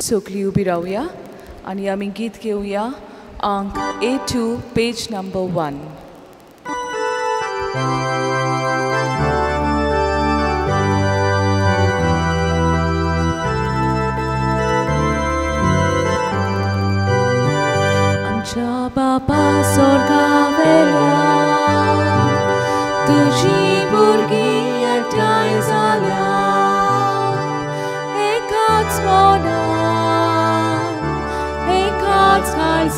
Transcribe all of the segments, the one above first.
सगळीं उबी रावया आनी आमी गीत घेवया अंक A2 page number 1. आमच्या बापा स्वर्गावेल्या तुजी भुरगीं एकठांय जाल्या एकाच मनान एकाच काळजान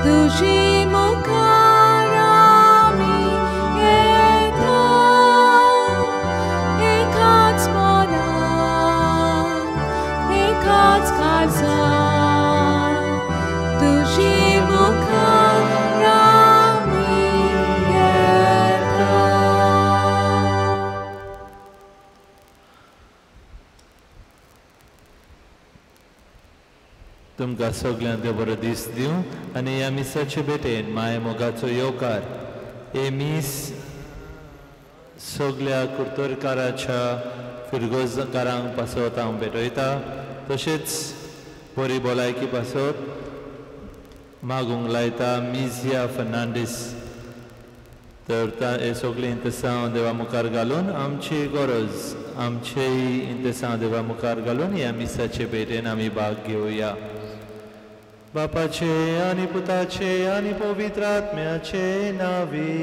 तुजी मुखार आमी येता एकाच मनान एकाच काळजान तुजी मुखार आमी येता. तुमकां सगल्यांक देव बरो दीस दिवं आनी ह्या मिसाचे भेटेन माये मोगाचो येवकार. हे मीस सगल्या कुर्तोरकाराच्या फिरगोजकारांक पासत हांव भेटयता, तशेंच बरी भलायकी पासत मागूंक लायता मिजिया फर्नांडीस. तर हे सगळीं इंतेसांव देवा मुखार घालून आमची गरज आमचेय इंतेसांव देवा मुखार घालून ह्या मिसाचे भेटेन आमी भाग घेवया. बापाचे आनी पुताचे आनी पवित्र आत्म्याचे नांवी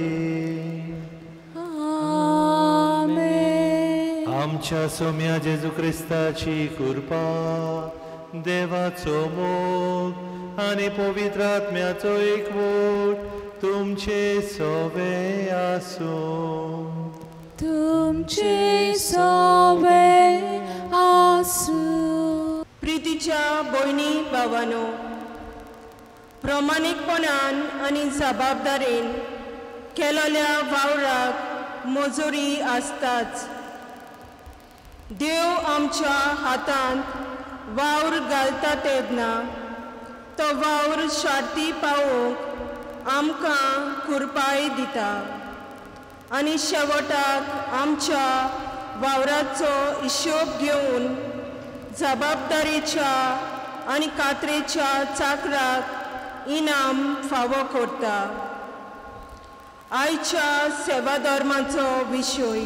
आमेन. आमच्या सोम्या जेजू क्रिस्ताची कृपा, देवाचो मोग आनी पवित्र आत्म्याचो एकवट तुमचे सोवे आसूं. तुमचे सोवे आसूं. प्रितीच्या भयणी भावानो, प्रामाणीकपणान आनी जबाबदारेन केलेल्या वावराक मजुरी आसताच. देव आमच्या हातांत वावर घालता तेन्ना तो वावर शार्ती पावोवंक आमकां कृपाय दिता आनी शेवटाक आमच्या वावराचो हिशोब घेवन जबाबदारेच्या आनी कात्रेच्या चाकराक इनाम फावो करता. आयच्या सेवा धर्माचो विशय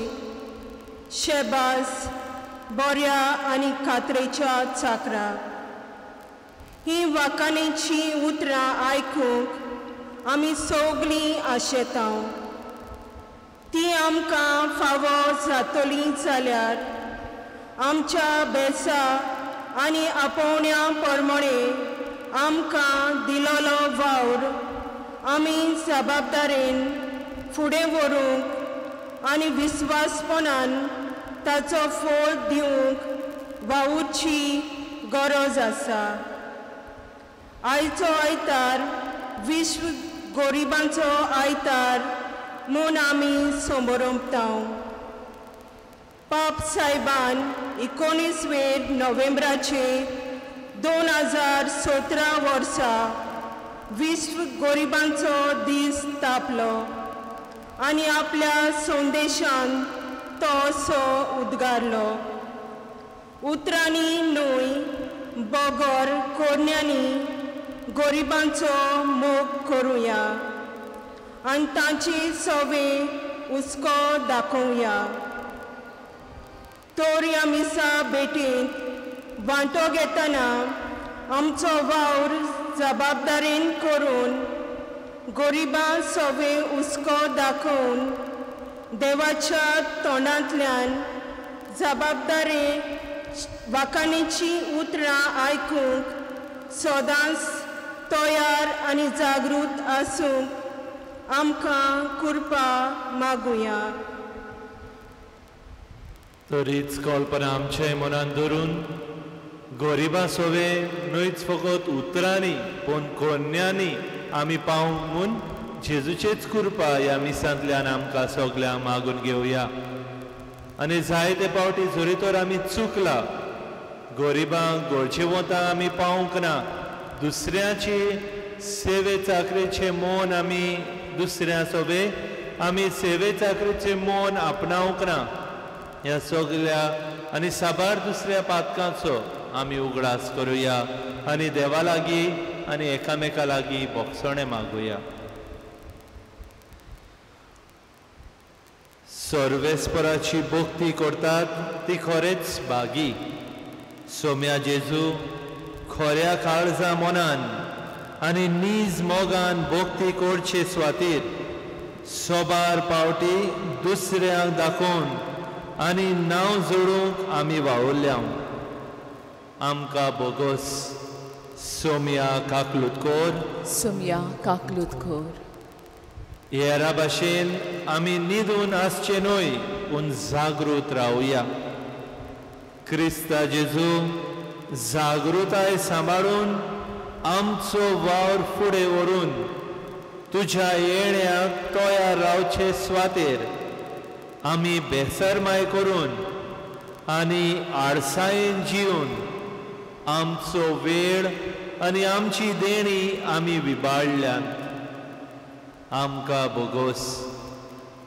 शेबास बऱ्या आनी कात्रेच्या चाकराक. ही वाकाणेची उतरां आयकूंक आमी सगळीं आशेता. ती आमकां फावो जातली जाल्यार आमच्या बेसा आनी आपोवण्या प्रमाणे आमकां दिलोलो वावर आमी जबाबदारेन फुडें व्हरूंक आनी विस्वासपणान ताचो फळ दिवंक वावुरची गरज आसा. आयचो आयतार विश्व गरिबांचो आयतार म्हूण आमी समरंपता. पाप साहेबान 19 नोव्हेंबराचे 2017 वर्सा विश्व गरिबांचो दीस तापलो आनी आपल्या संदेशान तो असो उद्गारलो, उतरांनी न्हय बगर कोरण्यांनी गरिबांचो मोग करुया आनी तांची सवे हुस्को दाखोवया. तर ह्या मिसा भेटींत वांटो घेतना आमचो वावर जबाबदारेन करून गरिबां सवे हुस्को दाखोवन देवाच्या तोंडांतल्यान जबाबदारे वाकाणेची उतरां आयकूंक सदांच तयार आनी जागृत आसूंक आमकां कृपा मागुया. तरीच कल्पना आमच्या मनान धरून गरिबां सोवे न्हयच फकत उतरांनी पूण कोन्यांनी आमी पावंक म्हूण जेजूचेच कृपा ह्या मिसांतल्यान आमकां सगल्यांक मागून घेवया. आनी जायते पावटी जरी तर आमी चुकला, गरिबांक गरजे वता आमी पावंक ना, दुसऱ्याची सेवे चाकरेचें मन आमी दुसऱ्या सोबे आमी सेवे चाकरेचें मन आपणावंक ना, ह्या सगल्या आनी साबार दुसऱ्या पातकांचो आमी उगडास करुया आनी देवा लागीं आनी एकामेका लागीं बोगसणें मागुया. सर्वेस्पराची भक्ती करतात ती खरेंच भागी. सोम्या जेजू खऱ्या काळजा मनान आनी नीज मोगान भक्ती करचे स्वातीर सोबार पावटी दुसऱ्यांक दाखोवन आनी नांव जोडूंक आमी वावुरल्या. आमकां बोगोस. सोम्या काकलूत कोर. सोम्या काकलूत कोर. हेरा भाशेन आमी न्हिदून आसचे न्हय पूण जागृत रावया. क्रिस्ता जेजू जागृताय सांबाळून आमचो वावर फुडें व्हरून तुज्या येण्याक तयार रावचे स्वातेर आमी बेसरमाय करून आनी आडसायेन जिवन आमचो वेळ आनी आमची देणी आमी विबाडल्यात. आमकां बोगोस.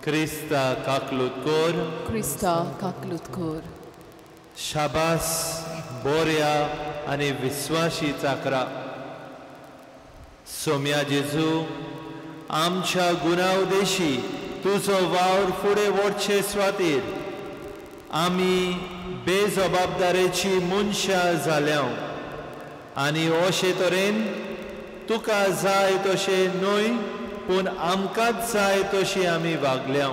क्रिस्ता काकलूत कोर. क्रिस्ता काकलूत कोर. शाबास बोऱ्या आनी विस्वाशी चाकरा. सोम्या जेजू आमच्या गुन्यांव देशी तुजो वावर फुडें व्हरचे स्वातीर आमी बेजबाबदारेची मनशां जाल्या आनी अशे तरेन तुका जाय तशें न्हय पूण आमकांच जाय तशी आमी वागल्या.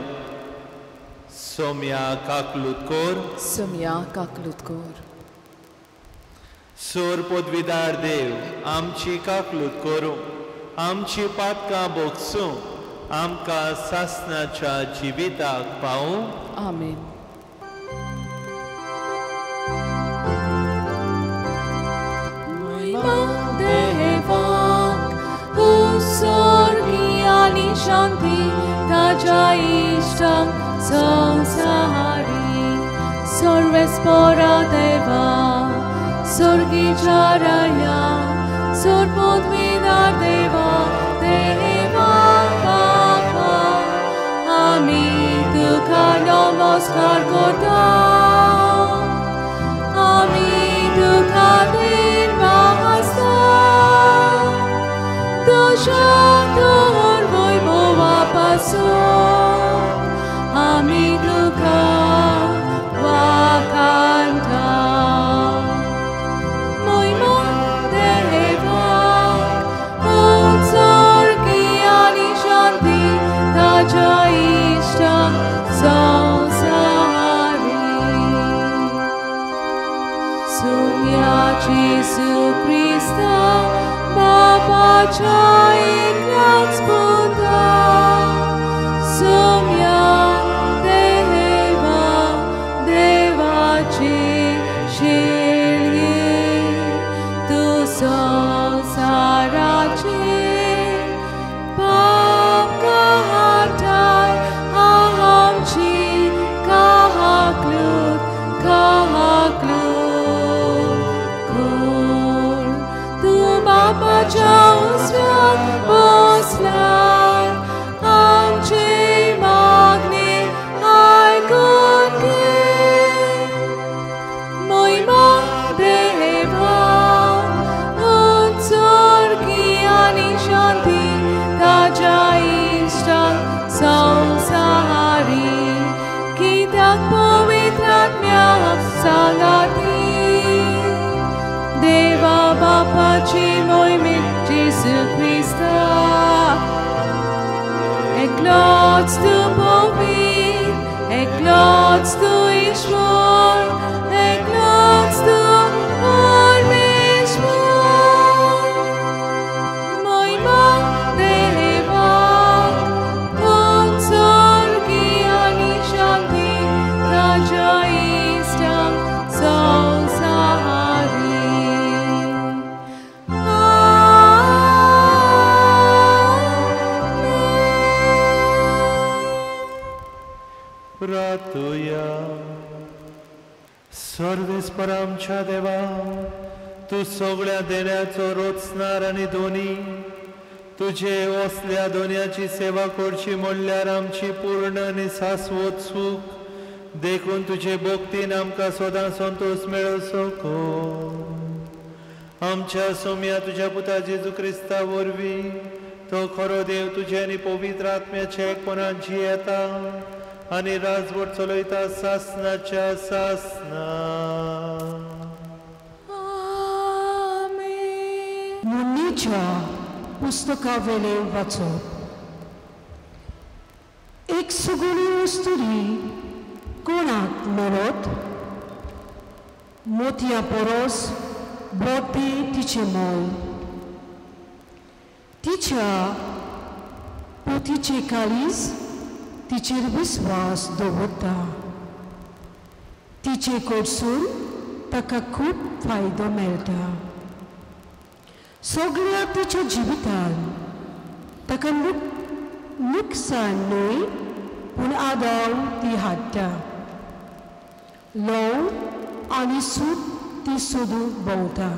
सोम्या काकलूत कोर. सोम्या काकलूत कोर. सोर पदवीदार देव आमची काकलूत करूं, आमची पातकां बोगसूं, आमकां सासणाच्या जिविताक पावूं. आमेन. देवाक उत्सर्गी आनी शांती ताज्या इश्टांक संवसारी सर्वेस्परा देवा स्वर्गीच्या राया सोर पदवीदार देवा देवा बापा आमी तुका नमस्कार करता. आमी तुका देवा तुज्या तोर वैभवा पासून आमी तुका वाखाणटा. मोहिमा देवाक उत्सर्गी आनी शांती ताज्या इश्टांक संवसारी. सोम्या जेजू क्रिस्ता बापाच्या एकल्याच पुता सोम्या देवा देवाची शेळये तूं संवसाराचे पाप काडटाय आमची काकलूत काकलूत कोर. तूं बापाच्या उजव्याक बसलाय आमची मागणी आयकून घे. मोहिमा देवाक उत्सर्गी आनी शांती ताज्या इश्टांक संवसारी कित्याक पवित्र आत्म्याक सांगाती देवा बापाची मोहिमेक जेजू क्रिस्ता एकलोच तूं पवित्र एकलोच तूं ईश्वर एकलोच तूं परमेश्वर. मोहिमा देवाक उत्सर्गी आनी शांती ताज्या इश्टांक संवसारी. प्रार्थुया. सर्वेस्पर आमच्या देवा तूं सगळ्या देण्याचो रोचणार आनी दोनी तुजे असल्या दोनयाची सेवा करची म्हणल्यार आमची पूर्ण आनी सासवत सूख देखून तुजे भक्तीन आमकां सदां संतोष मेळचो कर। आमच्या सोम्या तुज्या पुता जेजू क्रिस्ता वरवीं तो खरो देव तुजे आनी पवित्र आत्म्याच्या एकपणान जियेता आनी राजवट चलयता सासनाच्या सासना। मुन्नीच्या पुस्तकावेले वाचप। एक सुगुणी अस्तुरी कोणाक मेळत? मोतयां परस बोटी तिचें मोल, तिच्या पोतीचें काळीज तिचेर विस्वास दवरता, तिचे कडसून ताका खूब फायदो मेळटा। सगळ्या तिच्या जिवितान ताका नुकसान न्हय पूण आदाव ती हाडटा, ल्हव आनी सूत ती सोदूंक भोंवता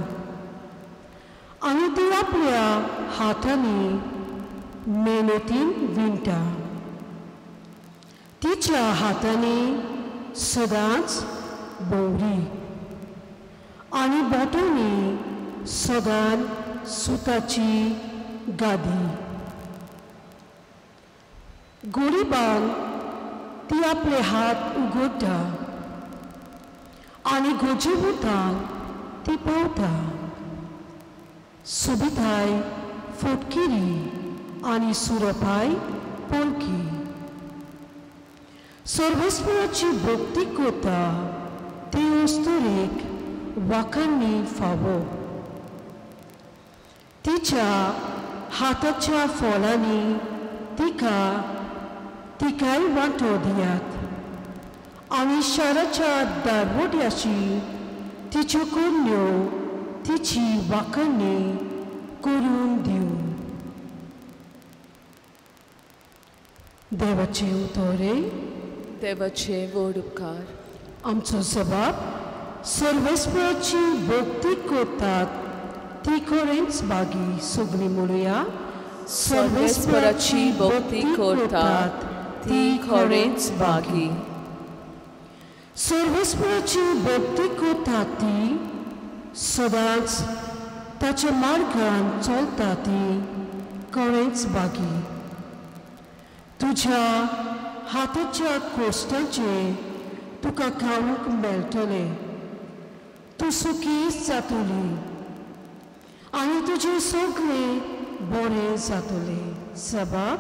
आनी ती आपल्या हातांनी मेहनतीन विणटा। तिच्या हातांनी सदांच भोंवरी आनी बोटांनी सदांच सुताची गादी। गरिबांक ती आपले हात उगडटा आनी गरजेवंतांक ती पावता। सोबिताय फटकिरी आनी सुरपाय पोलकी। सर्वेस्पराची भक्ती करता ती अस्तुरेक वाखाणणी फावो। तिच्या हाताच्या फोलांनी तिका तिकाय वांटो दियात आनी शाराच्या दारवट्याशी तिच्यो करण्यो तिची वाखाणणी करून दिवं। देवाचे उतरे देवाचे व्हड उपकार। आमचो जबाब सर्वेस्पराची भक्ती करतात ती खरेंच बागी। सगळीं म्हणुया, सर्वेस्पराची भक्ती करतात ती खरेंच बागी। सर्वेस्पराची भक्ती करतात ती सदांच ताच्या मार्गान चलता ती खरेंच बागी। तुज्या हाताच्या कोश्टाचें तुका खावंक मेळटलें, तूं सुखी जातली आनी तुजें सगळें बरें जातलें। सबाब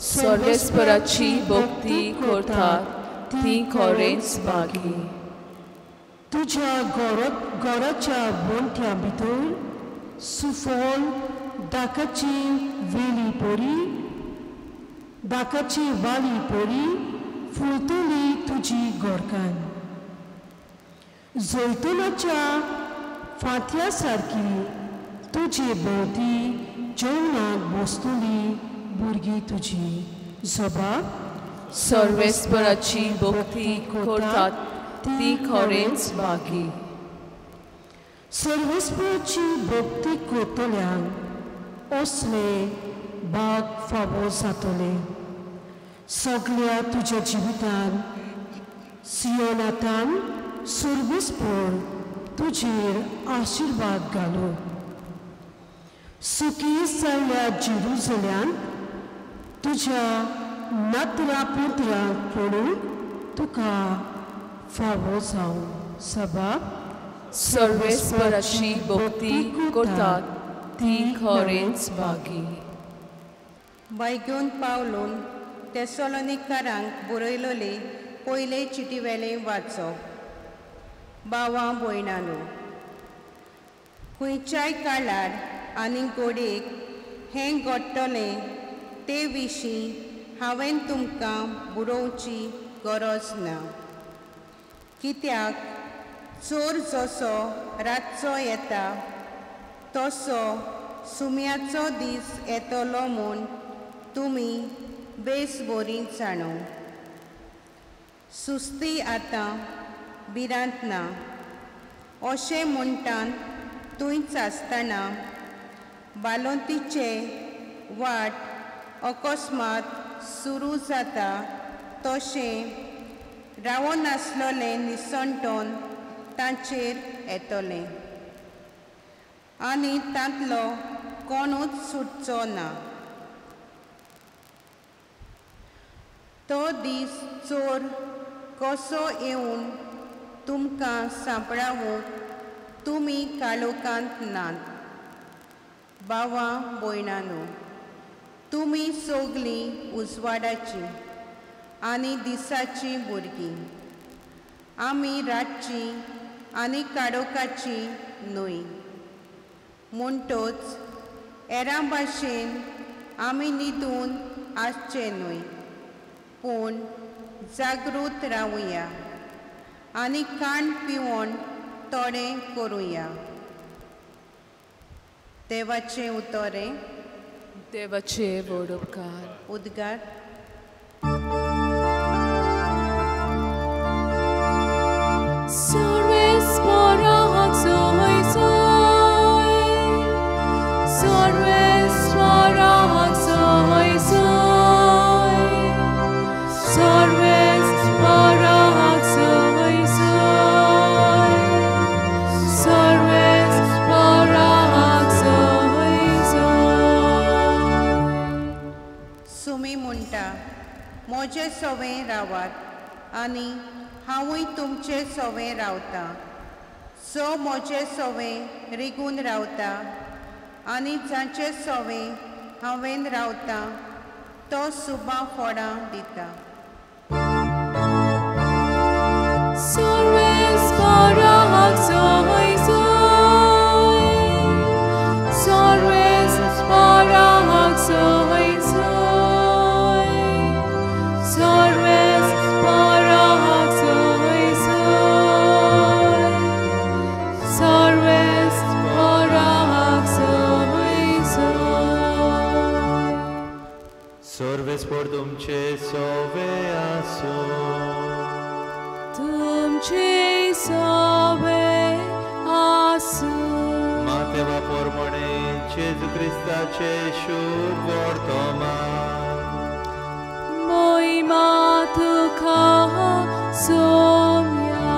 सर्वेस्पराची भक्ती करतात ती खरेंच बागी। तुज्या घराच्या वण्ट्यां भितर सुफल दाकाची वेली परी दाकाची वाली परी फुलतली तुजी घरकान्न। जैतुनाच्या फांत्या सारकी तुजे भोंवती जेवणाक बसतली भुरगीं तुजी। जबाब सर्वेस्पराची भक्ती करतात ती खरेंच बागी। सर्वेस्पराची भक्ती करतल्यांक असले बाग फावो जातले। सगळ्या तुज्या जिवितान सियोनातान सर्वेस्पर तुजेर आशिर्वाद घालू। सुखी जाल्ल्या जेरुजल्यांत तुज्या नातरां पुत्रांक पळोवंक तुका फावो जावं। सबाब सर्वेस्पराची भक्ती करतात ती खरेंच बागी। बैगून पावलून तेसोलोनिकारांक बरयलोले पयले चिटीवेले वाचप। भावां भयणांनो, खंयच्याय काळार आनी घडयेक हें घडटलें ते विशीं हांवें तुमकां बरोवची गरज ना, कित्याक चोर जसो रातचो येता तसो सुम्याचो दीस येतलो म्हूण तुमी बेस बरी जाणो। सुस्ती आतां भिरांत ना अशें म्हणटान थंयच आसतना बालोंतीचे वाट अकस्मात सुरू जाता तशें रावनासलोलें निसणटोन तांचेर येतलें आनी तांतलो कोणूच सुटचो ना. तो दीस चोर कसो येवन तुमकां सांपडावूंक तुमी काळोखांत नात. भावा भयणानो, तुमी सगलीं उजवाडाचीं आनी दिसाचीं भुरगीं. आमी रातचीं आनी काळोखाचीं न्हय. म्हणटच हेरां भाशेन आमी न्हिदून आसचें न्हय, पूण जागृत रावया आनी कान पिवन थोडें करुया. देवाचें उतरें. देवाचे व्हड उपकार. उद्गार. म्हजे सवें रावात आनी हांवूय तुमचे सवें रावता. सो म्हजे सवें रिगून रावता आनी जांचे सवें हांवें रावता तो सुबा फोडां दिता. सर्वेस्पोर तुमचे सोवे आसो. तुमचे सोवे आसो. मातेवा पोरमणे जेजू क्रिस्ताचे शुभ वर्तमान. मोहिमा तुका सोम्या.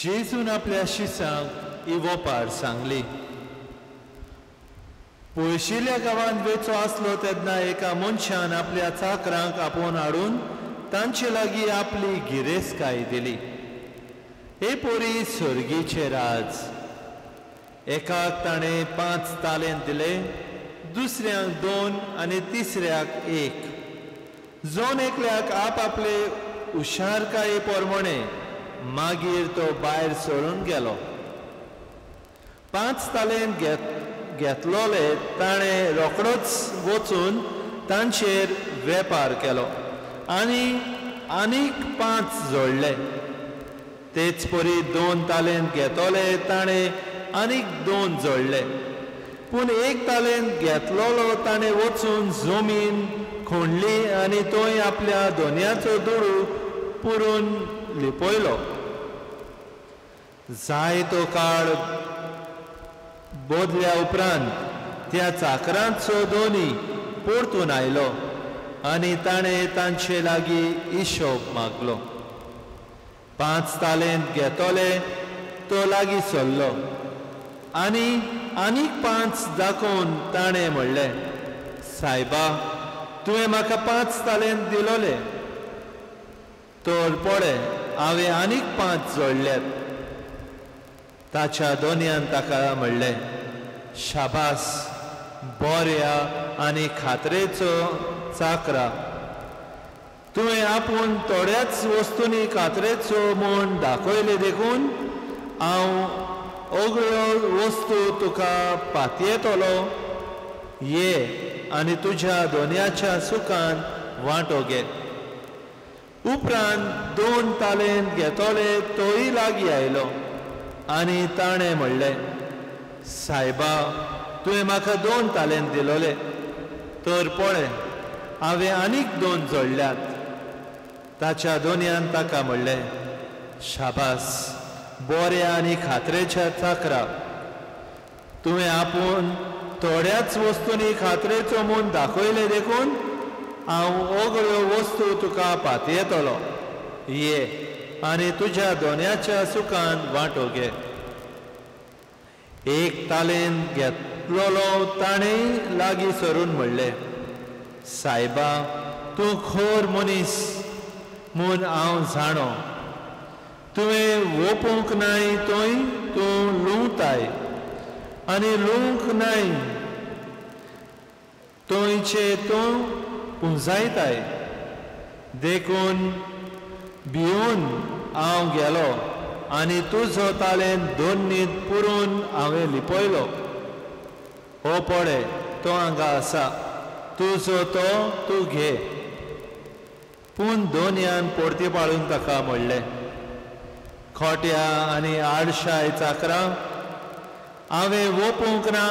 जेजून आपल्या शिसांक ही वोपार सांगली. पयशिल्ल्या गांवांत वेचो आसलो तेन्ना एका मनशान आपल्या चाकरांक आपोवन हाडून तांचे लागीं आपली गिरेस्तकाय दिली. हे पोरी सर्गीचे राज. एकाक ताणें 5 तालेंत दिले, दुसऱ्यांक 2 आनी तिसऱ्याक 1. जोन एकल्याक आपआपले हुशारकाये प्रमाणे मागीर तो भायर सरून गेलो. 5 तालेंत घेतलोले ताणें रोखडोच वचून तांचेर वेपार केलो आनी आनीक 5 जोडले. तेच परी 2 तालेंत घेतले ताणें आनीक 2 जोडले. पूण 1 तालेंत घेतलोलो ताणें वचून जमीन खोंडली आनी थंय आपल्या दोनयाचो दुडू पुरून लिपयलो. जायतो काळ बदल्या उपरांत त्या चाकरांचो दोनी परतून आयलो आनी ताणें तांचे लागीं हिशोब मागलो. 5 तालेंत घेतले तो लागीं सरलो आनी आनीक 5 दाखोवन ताणें म्हणलें, सायबा, तुवें म्हाका 5 तालेंत दिलोले, तर पळय हांवें आनीक 5 जोडल्यात. ताच्या दोनयान ताका म्हणलें, शाबास, बऱ्या आनी खात्रेचो चाकरा, तुवें आपूण थोड्याच वस्तूंनी खात्रेचो म्हूण दाखयले देखून हांव सगळ्यो वस्तू तुका पातयेतलो. ये आनी तुज्या दोनयाच्या सुखान वांटो घे. उपरांत 2 तालेंत घेतले तोय लागीं आयलो आनी ताणें म्हणलें, सायबा, तुवें म्हाका 2 तालेंत दिलोले, तर पळय हांवें आनीक 2 जोडल्यात. ताच्या दोनयान ताका म्हणलें, शाबास, बऱ्या आनी खात्रेच्या चाकरा, तुवें आपूण थोड्याच वस्तूंनी खात्रेचो म्हूण दाखयले देखून हांव ओगळ्यो वस्तू तुका पातयेतलो. ये आनी तुज्या दोन्याच्या सुखान वांटो घे. एक तालेन घेतलोलो ताणें लागीं सरून म्हणलें, सायबा, तूं खोर मनीस म्हूण हांव जाणो. तुवें वोपूंक नाय थंय तूं लुंवताय आनी लुवंक नाय थंयचे तूं पुंजायताय. देखून भिवन हांव गेलो आनी तुजो तालेन दोन्नीत पुरून हांवें लिपयलो. हो पळय, तो हांगा आसा, तुजो तो तूं घे. पूण दोनयान परती पाळून ताका म्हणलें, खोट्या आनी आडशाय चाकरां, हांवें वोपूंक ना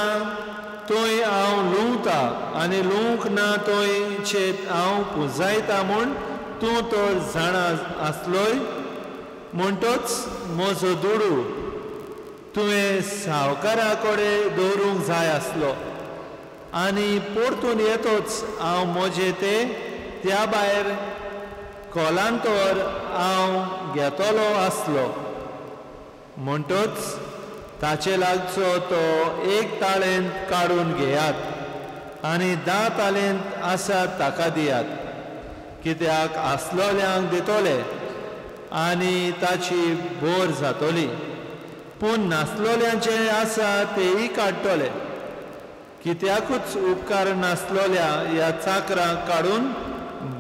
थंय हांव लुंवता आनी लुवंक ना थंयचे हांव पुंजायता म्हूण तूं तर जाणा आसलोय. म्हणटोच म्हजो दुडू तुवें सावकारा कडेन दवरूंक जाय आसलो आनी परतून येतोच हांव म्हजे ते त्या भायर कोलांतर हांव घेतलो आसलो. म्हणटोच ताचे लागचो तो एक ताळेंत काडून घेयात आनी 10 ताळेंत आसात ताका दियात. कित्याक आसलोल्यांक दितले आनी ताची बोर जातली, पूण नासलोल्यांचे आसा तेय काडटले. कित्याकूच उपकार नासलोल्या ह्या चाकरांक काडून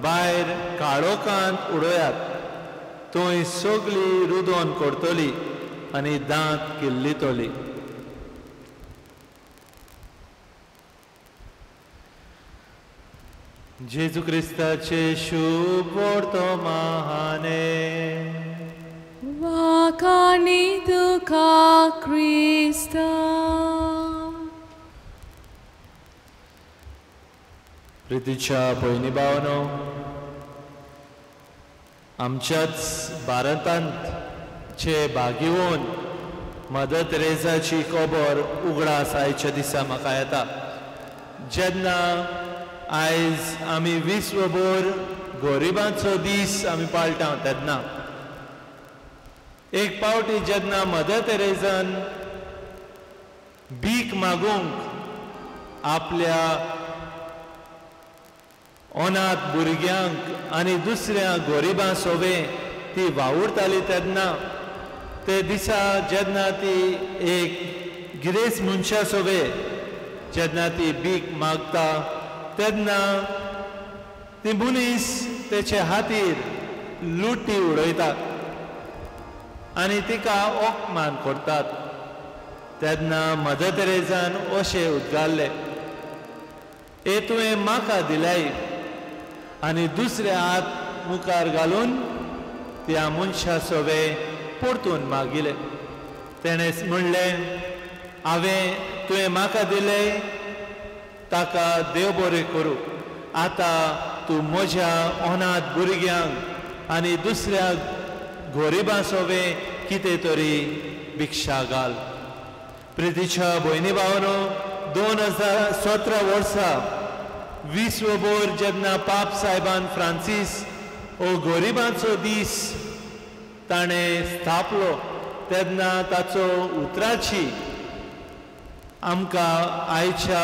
भायर काळोखांत उडयात, थंय सगळी रुदोन करतली आनी दांत किल्लितली. जेजू क्रिस्ताचे शुभ वर्तमाने. वाखाणी तुका क्रिस्ता. प्रितीच्या भयणी भावनो, आमच्याच भारतांत चे भागिवन मदर तेरेजाची खबर उगडास आयच्या दिसा म्हाका येता. जेन्ना आयज आमी विश्वभर गरिबांचो दीस आमी पाळटा तेन्ना एक पावटी जेन्ना मदर तेरेजान भीक मागूंक आपल्या अनाथ भुरग्यांक आनी दुसऱ्या गरिबां सोबें ती वावुरताली तेन्ना ते दिसा जेन्ना ती एक गिरेस्त मनशा सोबें जेन्ना ती भीक मागता तेन्ना ती मनीस तेचे हातीर लुटी उडयतात आनी तिका अपमान करतात. तेन्ना मदर तेरेजान अशें उद्गारलें, ए तुवें म्हाका दिलाय आनी दुसरे हात मुखार घालून त्या मनशा सोबें परतून मागिलें. तेणें म्हणलें, हांवें तुवें म्हाका दिलें ताका देव बरें करूं, आतां तूं म्हज्या अनाथ भुरग्यांक आनी दुसऱ्या गरिबां सोबें कितें तरी भिक्षा घाल. प्रितीच्या भयणी भावनो, 2017 वर्सा विश्वभर जेन्ना पाप साहेबान फ्रांसीस हो गरिबांचो दीस ताणें स्थापलो तेन्ना ताचो उतराची आमकां आयच्या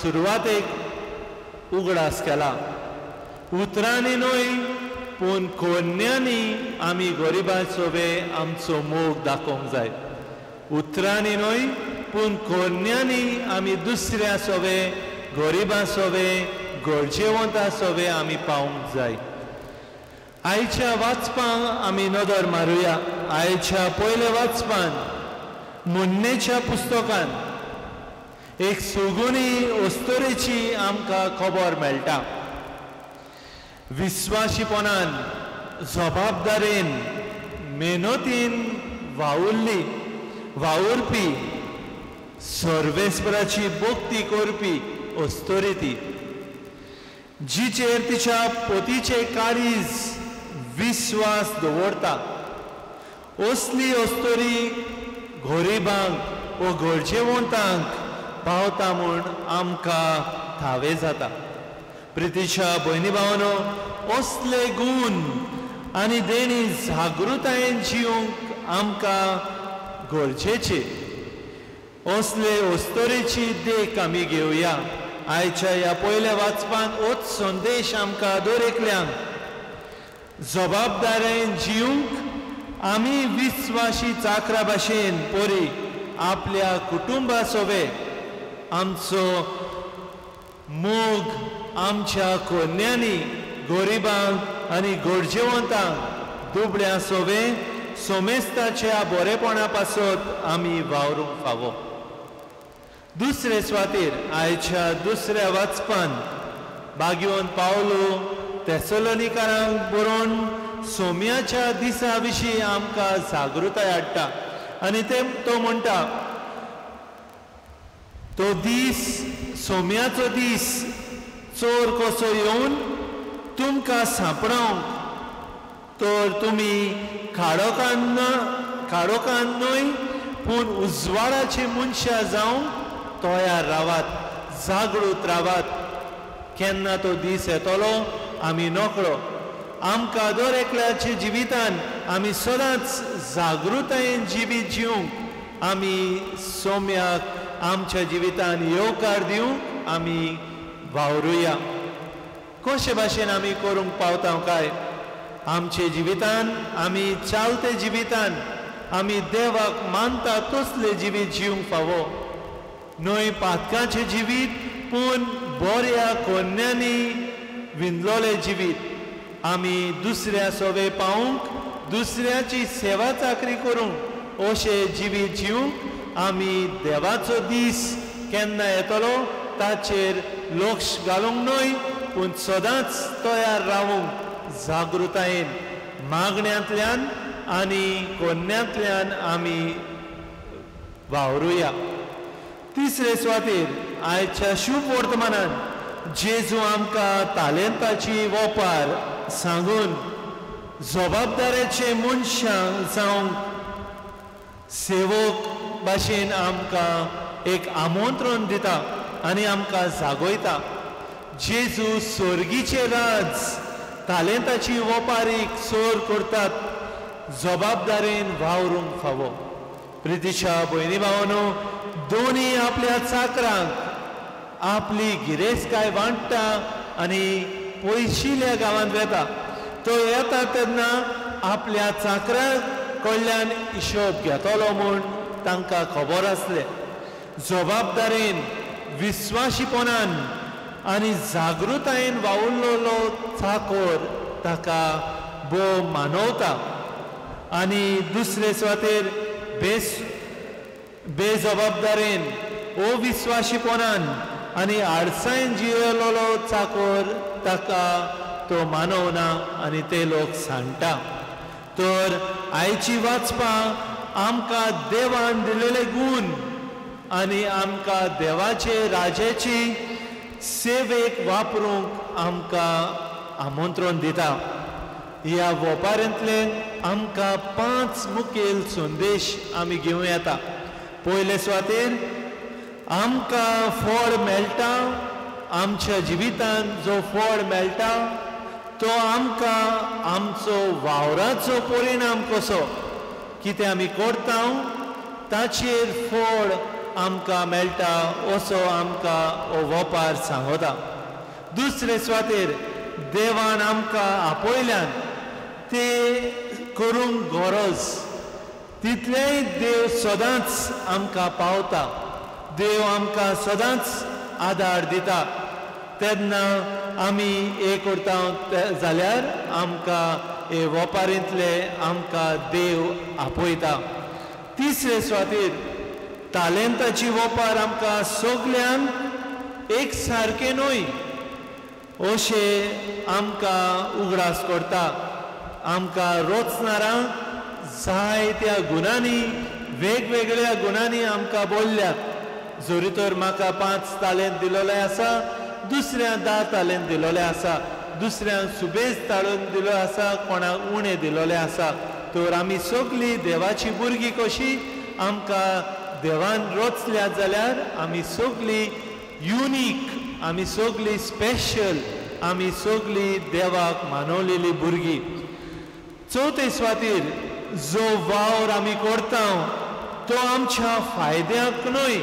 सुरवातेक उगडास केला. उतरांनी न्हय पूण कोन्यांनी आमी गरिबां सोबें आमचो मोग दाखोवंक जाय. उतरांनी न्हय पूण कोन्यांनी आमी दुसऱ्या सोबें, गरिबां सोबें, गरजेवंतां सोबें आमी पावूंक जाय. आयच्या वाचपांक आमी नदर मारुया. आयच्या पयल्या वाचपान मुन्नेच्या पुस्तकान एक सुगुणी अस्तुरेची आमकां खबर मेळटा. विस्वाशीपणान, जबाबदारेन, मेहनतीन वावुरली वावुरपी, सर्वेस्पराची भक्ती करपी अस्तुरी ती, जिचेर तिच्या पतीचे काळीज विस्वास दवरता. असली अस्तुरी गरिबांक वो गरजेवंतांक पावता म्हूण आमकां थावें जाता. प्रितीच्या भयणी भावानो, असले गूण आनी देणी जागृतायेन जिवंक आमकां गरजेचे। असले अस्तोरेची देख आमी घेवया। आयच्या ह्या पयल्या वाचपान होच संदेश आमकां दर एकल्यांक जबाबदारेन जिवंक आमी विस्वाशी चाकरा भाशेन परी आपल्या कुटुंबा सोबे आमचो मोग आमच्या कोन्यांनी गरिबांक आनी गरजेवंतांक दुबळ्या सोबे सोमेस्ताच्या बरेपणा पासत आमी वावरूंक फावो। दुसरे सुवातेर आयच्या दुसऱ्या वाचपान बागयोन पावलो तेसलोनिकारांक बरोवन सोम्याच्या दिसा विशीं आमकां जागृताय हाडटा आनी ते तो म्हणटा, तो दीस सोम्याचो दीस चोर कसो येवन तुमकां सांपडोवंक तर तुमी खाडोकान खाडोकान न्हय पूण उजवाडाचे मनशां जावंक तयार रावात, जागृत रावात। केन्ना तो दीस येतलो आमी नकळो। आमकां दर एकल्याच्या जिवितान आमी सदांच जागृतायेन जिवीत जिवंक आमी सोम्याक आमच्या जिवितान येवकार दिवंक आमी वावरुया। कशे भाशेन आमी करूंक पावता काय? आमचे जिवितान आमी चालते जिवितान आमी देवाक मानता तसले जिवीत जिवंक फावो, न्हय पातकाचें जिवीत पूण बऱ्या कोन्यांनी विंदलोलें जिवीत। आमी दुसऱ्या सोवे पावूंक दुसऱ्याची सेवा चाकरी करूंक अशें जिवीत जिवंक आमी देवाचो दीस केन्ना येतलो ताचेर लक्ष घालूंक न्हय पूण सदांच तयार रावूंक जागृतायेन मागण्यांतल्यान आनी कोन्यांतल्यान आमी वावरुया। तिसरे सुवातेर आयच्या शुभ वर्तमानान जेजू आमकां तालेंताची वपार सांगून जबाबदारेचे मनशां जावंक सेवक भाशेन आमकां एक आमंत्रण दिता आनी आमकां जागयता। जेजू स्वर्गीचे राज तालेंताची वपारीक सोर करतात, जबाबदारेन वावरूंक फावो। प्रितीच्या भयणी भावानो, दोनी आपल्या चाकरांक आपली गिरेस्तकाय वांट्टा आनी पयशिल्ल्या गांवांत वेता। तो येता तेन्ना आपल्या चाकरां कडल्यान हिशोब घेतलो म्हूण तांकां खबर आसलें। जबाबदारेन विस्वाशीपणान आनी जागृतायेन वावुरलेलो चाकोर ताका भोव मानवता आनी दुसरे सुवातेर बेजबाबदारेन अविस्वाशीपणान आनी आडसायन जियेलेलो चाकोर ताका तो मानवना आनी ते लोक सांडटा। तर आयची वाचपां आमकां देवान दिलेले गूण आनी आमकां देवाचे राजाची सेवेक वापरूंक आमकां आमंत्रण दिता। ह्या वेपारांतले आमकां 5 मुखेल संदेश आमी घेवं येता। पयले सुवातेर आमकां फळ मेळटा, आमच्या जिवितांत जो फळ मेळटा तो आमकां आमचो वावराचो परिणाम कसो कितें आमी करता ताचेर फळ आमकां मेळटा असो आमकां हो वेपार सांगता। दुसरे सुवातेर देवान आमकां आपयल्यान ते करूंक गरज तितलेंय देव सदांच आमकां पावता, देव आमकां सदांच आदार दिता। तेन्ना आमी हें करता जाल्यार आमकां हे वेपारींतले आमकां देव आपयता। तिसरे सुवातेर तालेंताची वेपार आमकां सगल्यांक एक सारकें न्हय अशें आमकां उगडास करता। आमकां रोचणारांक जायत्या गुणांनी वेगवेगळ्या गुणांनी आमकां बोल्ल्यात। जरी तर म्हाका 5 तालेंत दिलोले आसा, दुसऱ्यांक 10 तालेंत दिलोले आसा, दुसऱ्यांक सुबेज ताळून दिलो आसा, कोणाक उणें दिलोले आसा। तर आमी सगळीं देवाची भुरगीं कशी आमकां देवान रचल्या जाल्यार आमी सगळीं युनीक, आमी सगळीं स्पेशल आमी सगळीं देवाक मानवलेली भुरगीं. चवथे सुवातेर जो वावर आमी करता तो आमच्या फायद्याक न्हय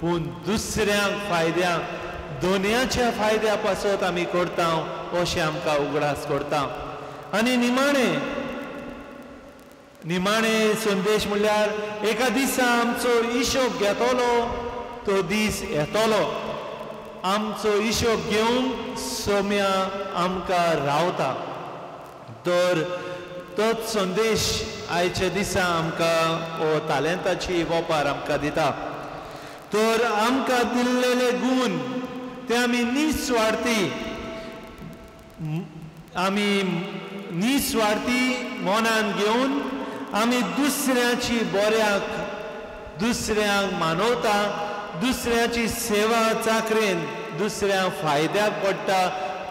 पूण दुसऱ्यांक फायद्याक, दोनयाच्या फायद्या पासत आमी करता अशें आमकां उगडास करता. आनी निमाणें निमाणें संदेश म्हणल्यार एका दिसा आमचो हिशोब घेतलो, तो दीस येतलो. आमचो हिशोब घेवंक सोम्या आमकां रावता. तर तोच संदेश आयच्या दिसा आमकां हो तालेंताची वेपार आमकां दिता. तर आमकां दिल्लेले गूण ते आमी निस्वार्थी, आमी निस्वार्थी मनान घेवन आमी दुसऱ्याची बऱ्याक, दुसऱ्यांक मानवता, दुसऱ्याची सेवा चाकरेन दुसऱ्यांक फायद्याक पडटा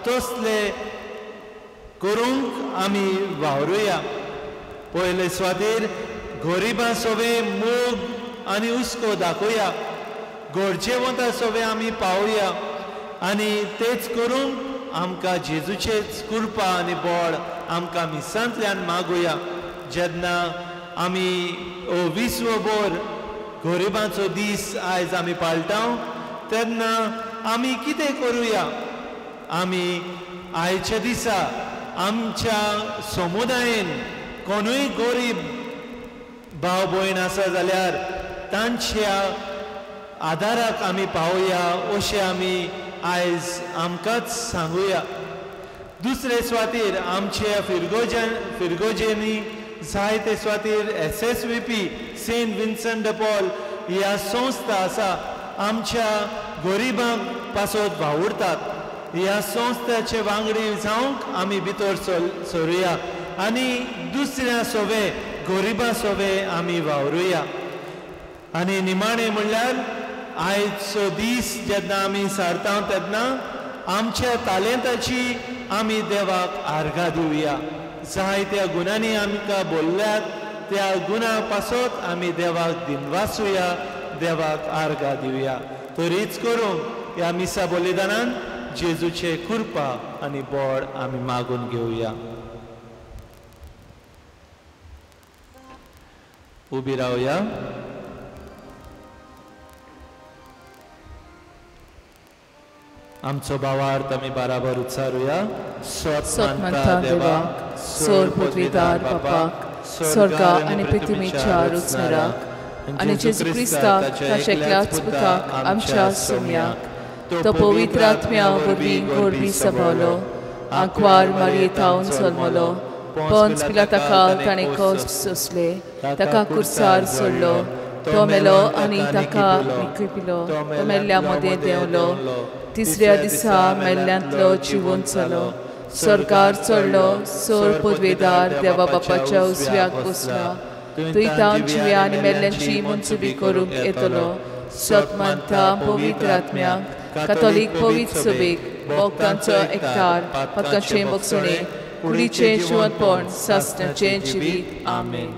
तसले करूंक आमी वावरुया. पयले सुवातेर गरिबां सोबे मोग आनी हुस्को दाखोवया, गरजेवंता सोबे आमी पावया आनी तेच करूंक आमकां जेजूचेच कृपा आनी बळ आमकां मिसांतल्यान मागुया. जेन्ना आमी विश्वभर गरिबांचो दीस आयज आमी पाळटा तेन्ना आमी कितें करुया? आमी आयच्या दिसा आमच्या समुदायेन कोणूय गरीब भाव भयण आसा जाल्यार तांच्या आदाराक आमी पावया अशें आमी आयज आमकांच सांगुया. दुसरे सुवातेर आमच्या फिरगोजेंनी जायते सुवातेर SSVP Saint Vincent de Paul ह्या संस्था आसा, आमच्या गरिबांक पासत वावुरतात. ह्या संस्थाचे वांगडी जावंक आमी भितर सरुया आनी दुसऱ्या सोवे गरिबां सोवे आमी वावरुया. आनी निमाणें म्हणल्यार आयचो दीस जेन्ना आमी सारता तेन्ना आमच्या तालेंताची आमी देवाक आर्गां दिवया. जायत्या गुणांनी आमकां बोल्ल्यात त्या गुणा पासत आमी देवाक दिनवासुया, देवाक आर्गां दिवया. तरीच करूंक ह्या मिसा बलिदानान जेजूचे कृपा आनी बळ आमी मागून घेवया. उबी रावया. आमचो भावार्थ आमी बाराबर उच्चारुया. सोत मानता देवाक, सोर पदवीदार बापाक, स्वर्गा आनी पृथ्वीच्या रचणाराक आनी जेजू क्रिस्ताक ताच्या एकल्याच पुताक आमच्या सोम्याक, तो पवित्र आत्म्या वरवीं गोरवी सभावलो, आंकवार मारयेतावन जल्मलो, पोंच पिलाताकाल ताणें कश्ट सोंसले, ताका कुर्सार सोडलो, तो मेलो आनी ताका निखपिलो, तो मेल्ल्या मदें देंवलो, तिसऱ्या दिसा मेल्ल्यांतलो जिवंत जालो, स्वर्गार चडलो, सोर पदवेदार देवा बापाच्या उजव्याक बसला, थंय तावन जिव्या आनी मेल्ल्यांची मनसुबी करूंक येतलो. सत मानता पवित्र आत्म्याक, कातोलीक पवित्र सभेक, भक्तांचो एकठार, पातकांचें बक्षणें, कुडीचें जिवंतपण, सासणाचें जिवीत. आमेन.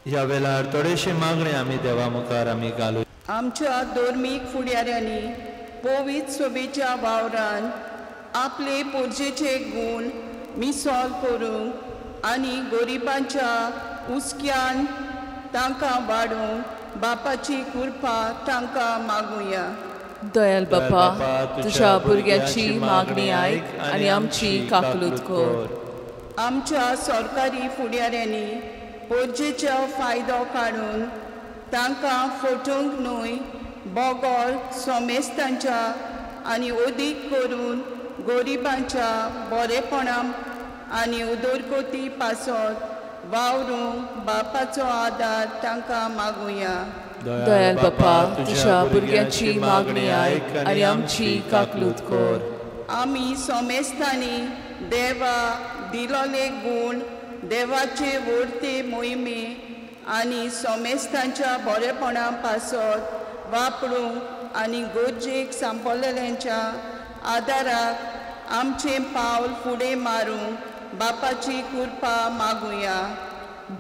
ह्या वेळार थोडेशे मागणे आमी देवा मुखार आमी घालू. आमच्या धर्मीक फुडाऱ्यांनी पवित्र सभेच्या वावरान आपले पोरजेचे गूण मिसॉल करूंक आनी गरिबांच्या हुस्क्यान तांकां वाडोवंक बापाची कृपा तांकां मागुया. दयाल बापा, तुज्या भुरग्यांची मागणी आयक आनी आमची काकलूत कर. आमच्या सरकारी फुडाऱ्यांनी पोरजेचो फायदो काडून तांकां फटोवंक न्हय बोगोर सोमेस्तांच्या आनी अदीक करून गरिबांच्या बरेपणा आनी उदरगती पासत वावरूंक बापाचो आदार तांकां मागुया. दयाल बापा, तुज्या भुरग्यांची मागणी आयक आनी आमची काकलूत कर. आमी सोमेस्तांनी देवा दिलोले गूण देवाचे व्हडते मोहिमे आनी सोमेस्तांच्या बरेपणा पासत वापरूंक आनी गरजेक सांपडलेल्यांच्या आदाराक आमचें पावल फुडें मारूंक बापाची कृपा मागुया.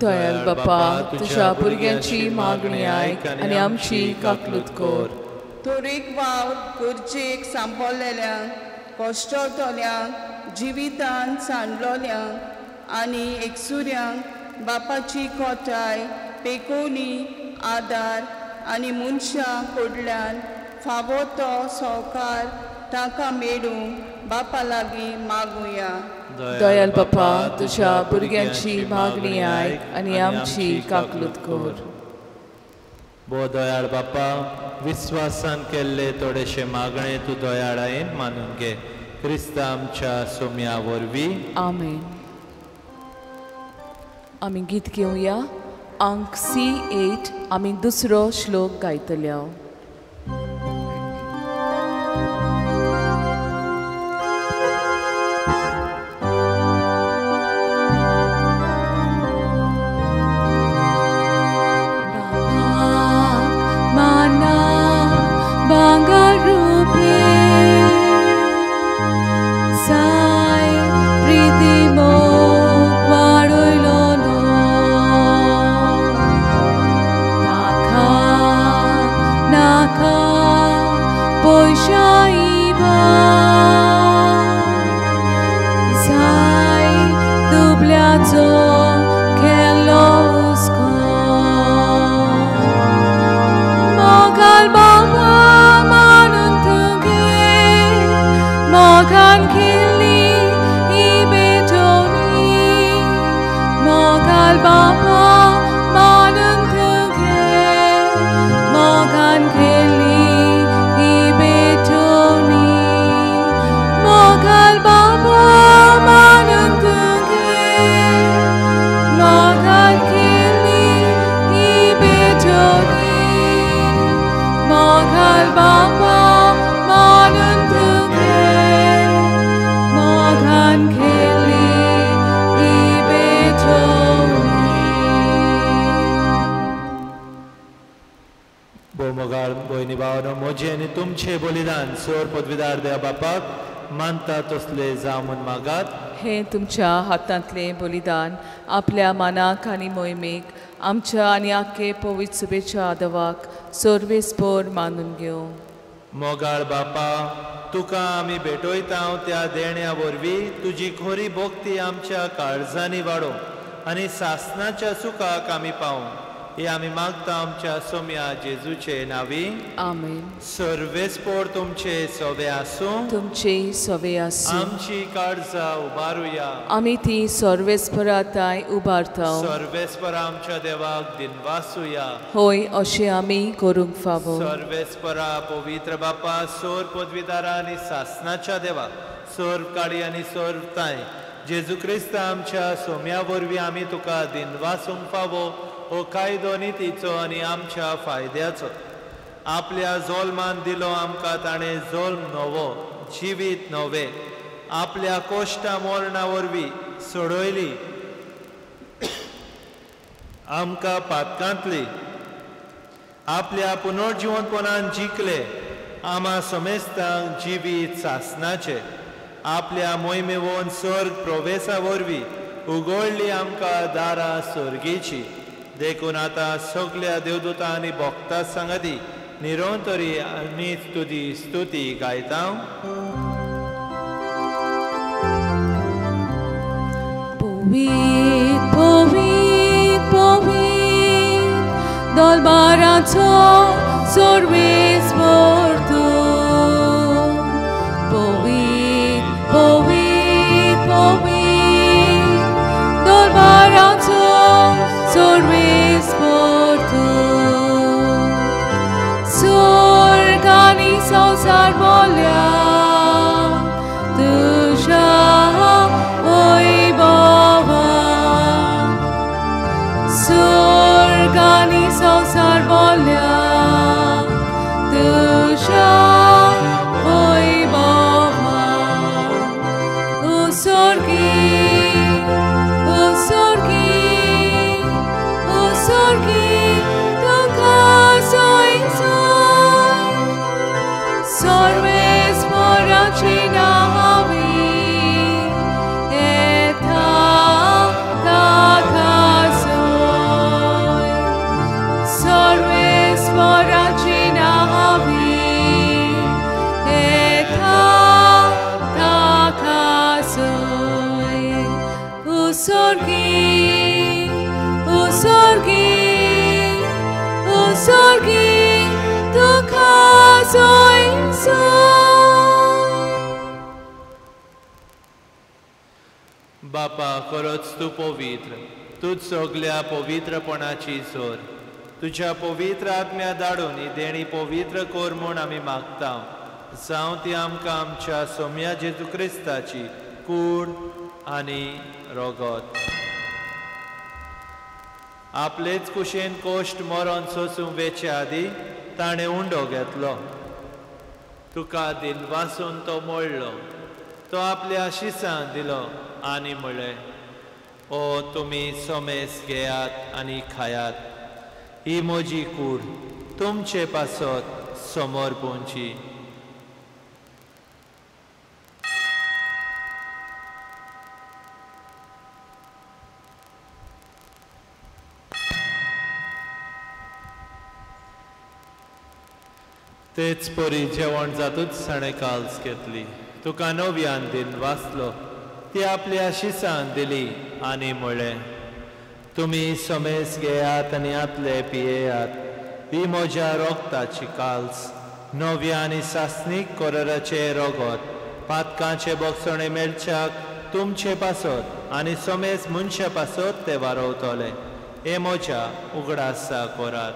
दयाल बापा, तुज्या भुरग्यांची मागणी आयक आनी आमची काकलूत कर. तोरेक वावर गरजेक सांपडलेल्यांक कश्टतल्यांक जिवितान सांडलोल्यांक आनी एकसुऱ्यांक बापाची कोटाय पेकोवणी आदार आनी मनशां कडल्यान फावो तो सहकार तांकां मेळूंक बापा लागीं मागुया. दयाल बापा, तुज्या भुरग्यांची मागणी आयक आनी आमची काकलूत कर. बो दयाळ बापा, विस्वासान केल्ले थोडेशे मागणे तूं दयाळायेन मानून घे. क्रिस्ता आमच्या सोम्या वरवीं. आमेन. आमी गीत घेवया अंक C8. आमी दुसरो श्लोक गायतले. तुमचे बलिदान सोर पदवीदार देवा बापाक मानता तसले जावं मागात. हे तुमच्या हातांतले बलिदान आपल्या मानाक आनी मोहिमेक आमच्या आनी आखे पवित्र सुबेच्या देवाक सर्वेस्पोर मानून घेवं. मोगाळ बापा, तुका आमी भेटयता त्या देण्या वरवीं तुजी खोरी भक्ती आमच्या काळजांनी वाडोवं आनी सासनाच्या सुखाक आमी पावूं, हे आमी मागता आमच्या सोम्या जेजूचे नावी. आमेन. सर्वेस्पोर तुमचे सोवे आसूं. तुमचे सोवे आसूं. आमची काळजां उबारुया. आमी ती सर्वेस्परा ताय उबारता. सर्वेस्परा आमच्या देवाक दिनवासुया. होय, अशें आमी करूंक फावो. सर्वेस्परा पवित्र बापा, सोर पदवीदारा आनी सासनाच्या देवा, सोर काळी आनी सोर ताय जेजू क्रिस्त आमच्या सोम्या वरवीं आमी तुका दिनवासूंक फावो. हो कायदो नितीचो आनी आमच्या फायद्याचो. आपल्या जोल्मान दिलो आमकां ताणें जोल्म नवो, जिवीत नवें. आपल्या कोश्टा मरणा वरवीं सोडयली आमकां पातकांतली. आपल्या पुनर्जिवंतपणान जिखले आमा समेस्तांक जिवीत सासनाचें. आपल्या मोहिमेवन स्वर्ग प्रवेसा वरवीं उगडली आमकां दारां सर्गीची. देखून आतां सगल्या देवदूतां आनी भक्तां सांगाती निरंतरी आमी तुजी स्तुती गायता. पवित्र पवित्र पवित्र दरबाराचो सर्वेस्पर तूं. पवित्र पवित्र पवित्र दरबाराचो सर्वेस्पर तूं. स्वर्ग आनी संवसार बोल्या तुज्या वैभवान. स्वर्ग आनी संवसार बोल्या तुज्या sorgi, o sorgi, o sorgi, तुका जोयसो. बापा खरोच तूं पवित्र, तूंच सगल्या पवित्रपणाची सोर. तुज्या पवित्र आत्म्या धाडून ही देणी पवित्र कर म्हूण आमी मागता. जावं ती आमकां आमच्या सोम्या जेजू क्रिस्ताची कूड आनी रोगत. आपलेच कुशेन कोश्ट मरण सोसूंक वेचे आदी ताणें उंडो घेतलो. तुका दिनवासून तो मोडलो, तो आपल्या आशिसान दिलो आनी म्हळें, ओ तुमी सोमेस घेयात आनी खायात, ही म्हजी कूड तुमचे पासत समोर पोवची. तेच परी जेवण जातूच ताणें काल्स घेतली, तुका नव्यान दिन वाचलो, ती आपल्या शिसान दिली आनी म्हळें, तुमी समेस घेयात आनी आतले पियेयात, ही म्हज्या रोगताची काल्स, नव्या आनी सासणीक कोरराचें रोगत, पातकांचे बोगसणे मेळच्याक तुमचे पासत आनी समेस मनशा पासत ते वारवतले. हे म्हज्या उगडासा कोरात.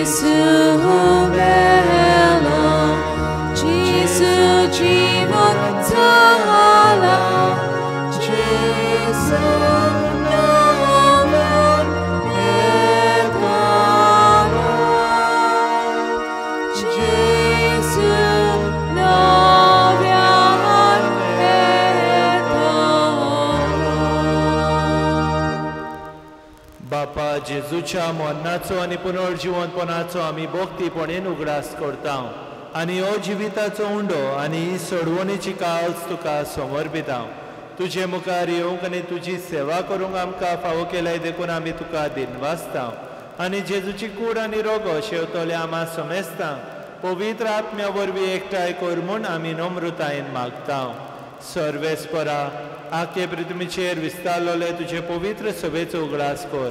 Gesù bello, Gesù jivontala, Gesù nomen etala, Gesù novian etala. बापा जेजूच्या मरणाचो आनी पुनर्जिवनपणाचो आमी भक्तीपणेन उगडास करता आनी हो जिविताचो उंडो आनी सोडवणीची काल्स तुका समर्पिता. तुजे मुखार येवंक आनी तुजी सेवा करूंक आमकां फावो केल्याय देखून आमी तुका दिनवासता आनी जेजूची कूड आनी रोगो शेवतले आमा समेस्ता पवित्र आत्म्या वरवीं एकठांय कर म्हूण आमी नम्रतायेन मागता. सर्वेस्परा आखे पृथ्वीचेर विस्तारलेले तुजे पवित्र सभेचो उगडास कर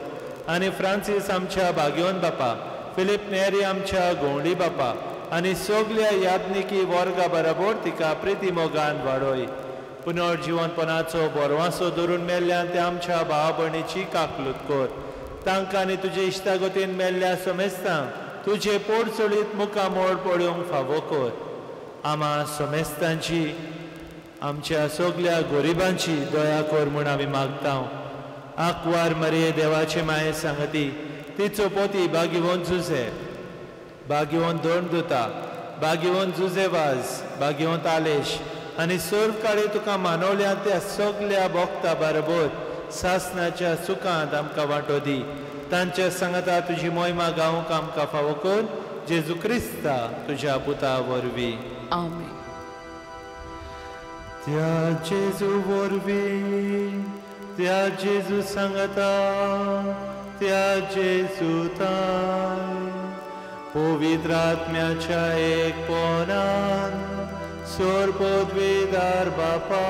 आनी फ्रांसीस आमच्या भाग्योन बापा, फिलीप नेरी आमच्या गोंवडी बापा आनी सगल्या याज्ञिकी वर्गा बराबर तिका प्रिती मोगान वाडोय. पुनर्जिवनपणाचो बरवासो धरून मेल्ल्यान ते आमच्या भाव भयणीची काकलूत कर. तांकां आनी तुजे इश्टागतीन मेल्ल्या समेस्तांक तुजे पोटचोळीत मुखामोड पळोवंक फावो कर. आमा समेस्तांची आमच्या सगल्या गरिबांची दया कर म्हूण आमी मागता. आंकवार मरिये देवाचे माये सांगती, तिचो पोती भाग्यवंत जुझे, भाग्यवंत दोन दुता, भाग्यवंत जुझे वाज, भाग्यवंत आलेश आनी सर्व काळी तुका मानवल्या त्या सगल्या भोक्ता बरोबर सासनाच्या सुखांत आमकां वांटो दी. तांच्या सांगता तुजी मोहिमा गावंक आमकां फावो कर. जेजू क्रिस्ता तुज्या पुता वरवीं. आमेन. त्या जेजू वरवीं, त्या जेजू सांगता, त्या जेजू ताय पवित्र आत्म्याच्या एकपणान सोरपदवेदार बापा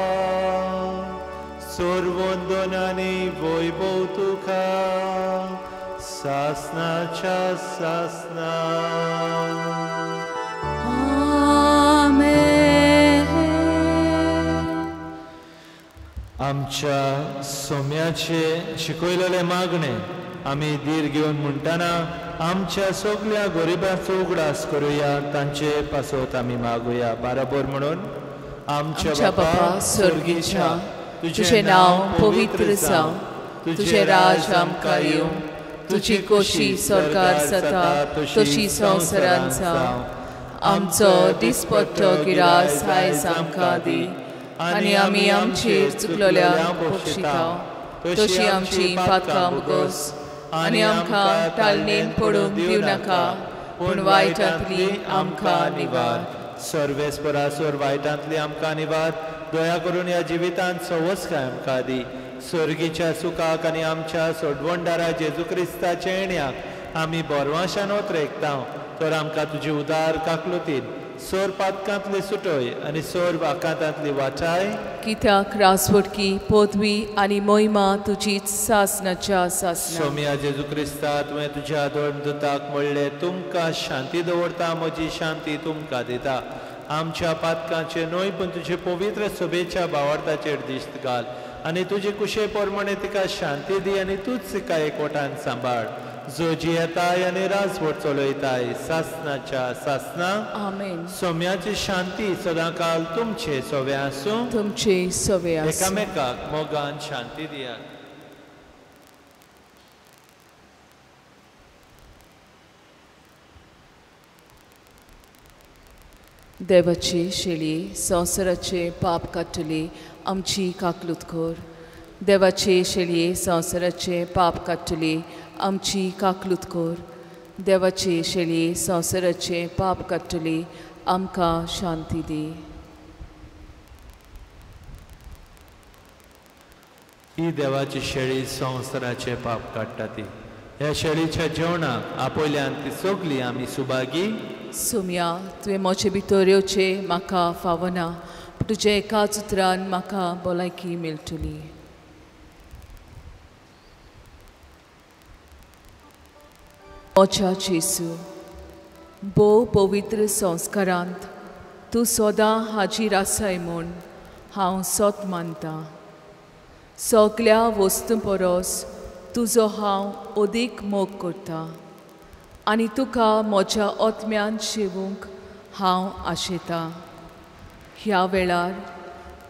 सोरवंदन आनी वैभव तुका सासनाच्या सासना. आमेन. आमच्या सोम्याचे शिकयलेले मागणे आमी धीर घेवन म्हणटना आमच्या सगल्या गरिबांचो उगडास करुया, तांचे पासत आमी मागुया. बराबर म्हणून आमच्या बापा स्वर्गीच्या, तुझें नांव पवित्र जावं, तुझें राज आमकां येवं, तुजी कोशी सरकार जाता तशी संवसारांत जावं. आमचो दिसपट्टो गिरास आयज आमकां दी आनी आमी आमचेर चुकलोल्यांक बक्षिता तशी आमची पातकां मुगोस आनी आमकां तालनेन पडूंक दिवं नाका, पूण वायटांतली आमकां निवार. सर्वेस्परा सोर वायटांतली आमकां निवार दया करून ह्या जिवितांत सवसकाय आमकां दी. स्वर्गीच्या सुखाक आनी आमच्या सोडवणदारा जेजू क्रिस्ताच्या येण्याक आमी बोरवाशान ओतरेकता तर आमकां तुजी उदार काकलुतीन सोर पातकांतली सुटय आनी सोर वाकांतांतली वाचाय. कित्याक रासवटकी पदवी आनी मोहिमा तुजीच सासनाच्या सासना. सोम्या जेजू क्रिस्ता तुवें तुज्या धर्मदूताक म्हणलें तुमकां शांती दवरता म्हजी शांती तुमकां दिता. आमच्या पातकांचे न्हय पूण तुजे पवित्र सभेच्या भावार्थाचेर दिश्ट घाल आनी तुजे कुशे प्रमाणे तिका शांती दी आनी तूच तिका एकवटान सांबाळ जो जियेताय आनी राजवट चलयताय सासनाच्या सासना. आमेन. सोम्याची शांती सदांकाल तुमचे सवे आसूं. तुमचे सवे आसूं. एकामेकाक मोगान शांती दियात. देवाची शेळी संवसाराचे पाप काडटली आमची काकलूत कर. देवाचे शेळये संवसाराचे पाप काडटली आमची काकलूत कर. देवाचे शेळये संवसाराचे पाप काडटली आमकां शांती दी. ही देवाची शेळी संवसाराचे पाप काडटा ती ह्या शेळीच्या जेवणाक आपयल्यान ती सगली आमी सुभागी. सोम्या तुवें म्हजे भितर येवचें म्हाका फावना पूण तुज्या एकाच उतरान म्हाका भलायकी मेळटली. म्हज्या जेजू भोव पवित्र संस्कारांत तूं सदां हाजीर आसाय म्हूण हांव सत मानतां. सगल्या वस्तूं परस तुजो हांव अदीक मोग करतां आनी तुका म्हज्या आत्म्यान शेवूंक हांव आशेतां. ह्या वेळार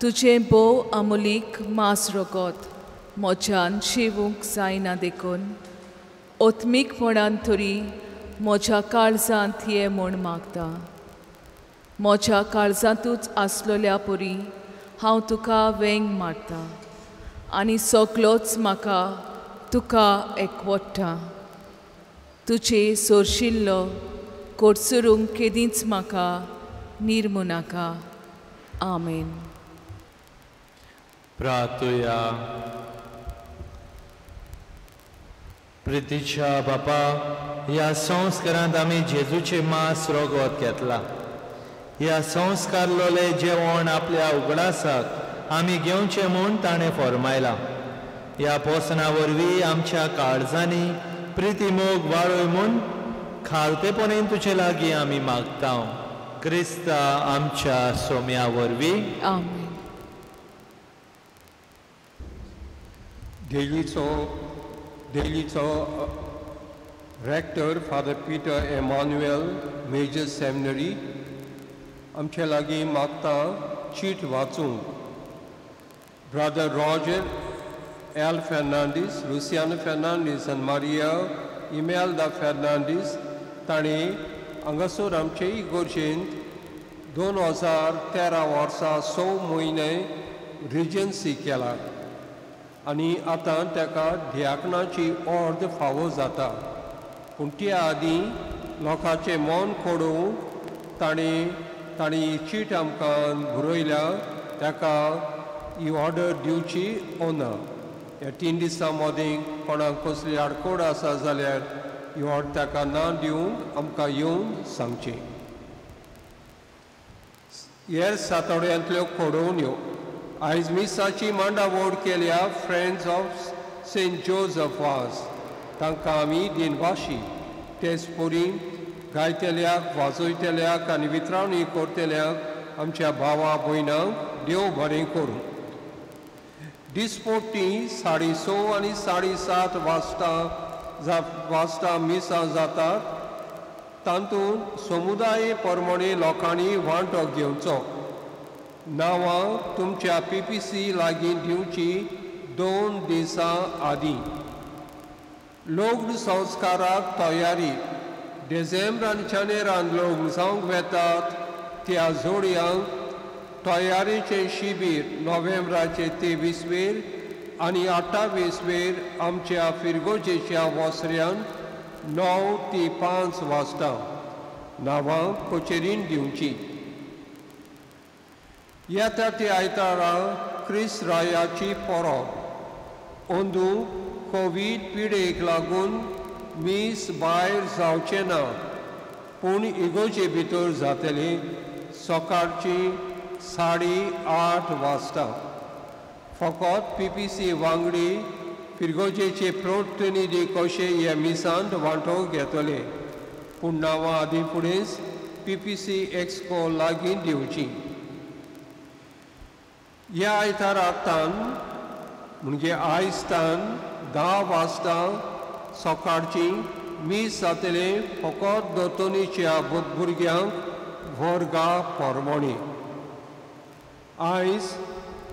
तुजें भोव अमोलीक मांस रगत म्हज्यान शेवूंक जायना देखून आत्मीकपणान तरी म्हज्या काळजांत ये म्हूण मागता. म्हज्या काळजांतूच आसलोल्या परी हांव तुका वेंग मारता आनी सगलोच म्हाका तुका एकवट्टा. तुजे सोरशिल्लो कोडसुरूंक केदींच म्हाका निर्मू नाका. आमेन. प्रार्थुया. प्रितीच्या बापा ह्या संस्कारांत आमी जेजूचे मांस रगत घेतला. ह्या संस्कारलोले जेवण आपल्या उगडासाक आमी घेवचें म्हूण ताणें फॉर्मायलां. ह्या पोसना वरवीं आमच्या काळजांनी प्रिती मोग वाडय म्हूण खालतेपणेन तुजे लागीं आमी मागता. क्रिस्ता आमच्या सोम्या वरवीं. आमेन. डेलीचो rector father Peter Emmanuel major seminary आमचे लागीं मागता चीट वाचूंक. Brother Roger L Fernandes, Luciano Fernandes आनी मारिया इमेल्दा फेर्नांडीस तांणी हांगासर आमचे इगोर्जेंत 2013 वर्सा 6 म्हयने रिजन्सी केला आनी आतां ताका ध्याकनाची ऑर्द फावो जाता. पूण त्या आदीं लोकांचें मन खोडोवंक तांणी ही चीट आमकां बरयल्या. ताका ही ऑर्डर दिवची ओ ना. ह्या 3 दिसां मदीं कोणाक कसली आडकोड आसा जाल्यार ही ऑर्डर ताका ना दिवंक आमकां येवन सांगचें. हेर सातोड्यांतल्यो खोडोवण्यो. आयज मिसाची मांडावळ केल्या friends of saint Joseph Vaz तांकां आमी दिनवाशी. तेच परी गायतल्याक वाजयतल्याक आनी वितरावणी करतल्याक आमच्या भावा भयणांक देव बरें करूं. दिसपोटी 6:30 आनी 7:30 वाजता मिसां जातात. तातूंत समुदाय प्रमाणे लोकांनी वांटो घेवचो. नांवां तुमच्या PPC लागीं दिवची 2 दिसां आदीं. लग्न संस्काराक तयारी. डिसेंबर आनी जानेरान लग्न जावंक वेतात त्या जोडयांक तयारेचें शिबीर नोव्हेंबराचे 23 आनी 28 आमच्या फिरगोजेच्या वसऱ्यान 9 ते 5 वाजता. नांवां कचेरीन दिवची. येता ती आयतारा क्रिस्त रायाची परब. अंदू कोवीड पिडेक लागून मीस भायर जावचें ना, पूण इगोर्जे भितर जातली सकाळची 8:30 वाजता. फकत PPC वांगडी फिरगोजेचे प्रतिनिधी कशे ह्या मिसांत वांटो घेतले, पूण नांवां आदी फुडेंच PPC expo लागीं दिवची. ह्या आयताराक तान म्हणजे आयज तान 10 वाजता सकाळची मीस जातलें फकत दोतोनीच्या भुरग्यांक वर्गा परवणी. आयज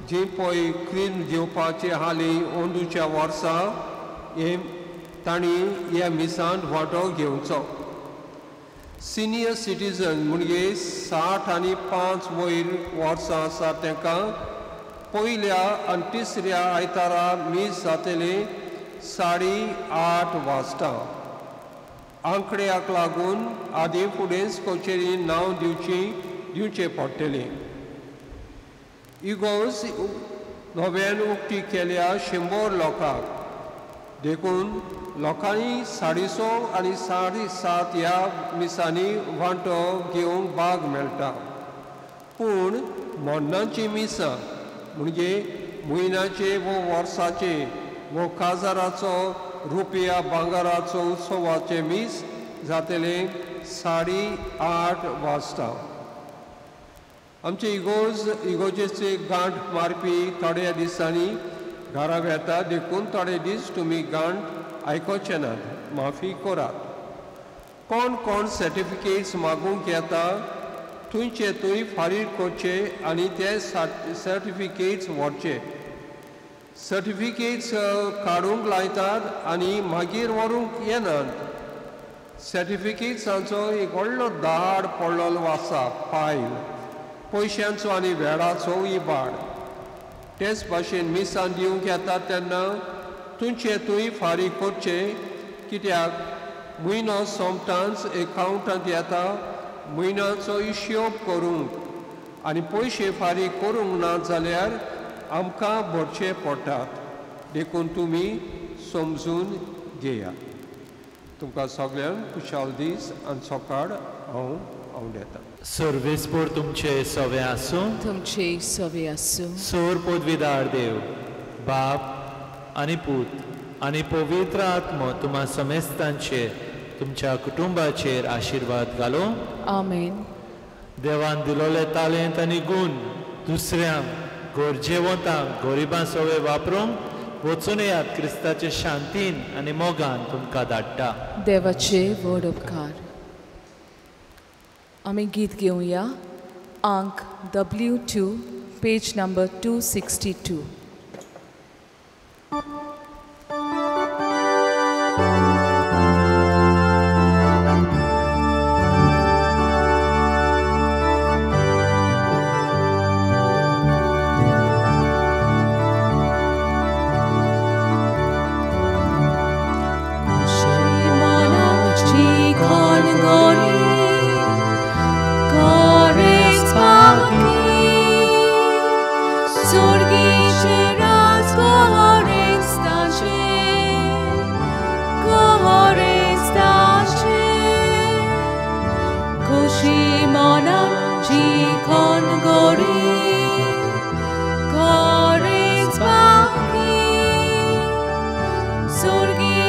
जी पळय क्रीम घेवपाचे हाली अंदूच्या वर्सा हे तांणी ह्या मिसांत वांटो घेवचो. सिनियर सिटीजन म्हणजे 60 आनी 5 वयर वर्सां आसा तांकां पयल्या आनी तिसऱ्या आयतारा मीस जातलें 8:30 वाजता. आंकड्याक लागून आदी फुडेंच कचेरी नांव दिवचें पडटलें. इगोर्ज नव्यान उक्ती केल्या 100 लोकांक, देखून लोकांनी 6:30 आनी 7:30 ह्या मिसांनी वांटो घेवंक भाग मेळटा. पूण मरणाचीं मिसां म्हणजे म्हयन्याचे वो वर्साचे वो काजाराचो रुपया भांगराचो उत्सवाचें मीस जातलें 8:30 वाजता. आमचे इगोर्जेचे गांठ मारपी थोड्या दिसांनी घरा वेता, देखून थोडे दीस तुमी गांठ आयकोचे नात, माफी करात. कोण कोण सर्टिफिकेट्स मागूंक येता थंयचे थंय फारीक करचे आनी ते सर्टिफिकेट्स व्हरचे. सर्टिफिकेट्स काडूंक लायतात आनी मागीर व्हरूंक येनात. सर्टिफिकेट्सांचो एक व्हडलो दाड पडलेलो आसा फायल, पयशांचो आनी वेळाचो इबाड. तेच भाशेन मिसां दिवंक येता तेन्ना तुमचे थंय फारीक करचे, कित्याक म्हयनो सोंपतांच एकावंटांत येता म्हयन्याचो हिशोब करूंक आनी पयशे फारीक करूंक ना जाल्यार आमकां भरचे पडटात. देखून तुमी समजून घेयात. तुमकां सगळ्यांक खुशाल दीस आनी सकाळ हांव आवडेता. सर्वेस्पोर तुमचे सवे आसूं, तुमचे सवे आसूं. सोर पदवीदार देव बाप आनी पूत आनी पवित्र आत्मो तुमा समेस्तांचेर तुमच्या कुटुंबाचेर आशिर्वाद घालो. आमेन. देवान दिलोले तालेंत आनी गूण दुसऱ्यांक गरजेवंतांक गरिबां सवे वापरूंक वचून येयात. क्रिस्ताचे शांतीन आनी मोगान तुमकां धाडटा. देवाचे व्हड उपकार. आमी गीत घेवया आंक W2 page number 262. Surgi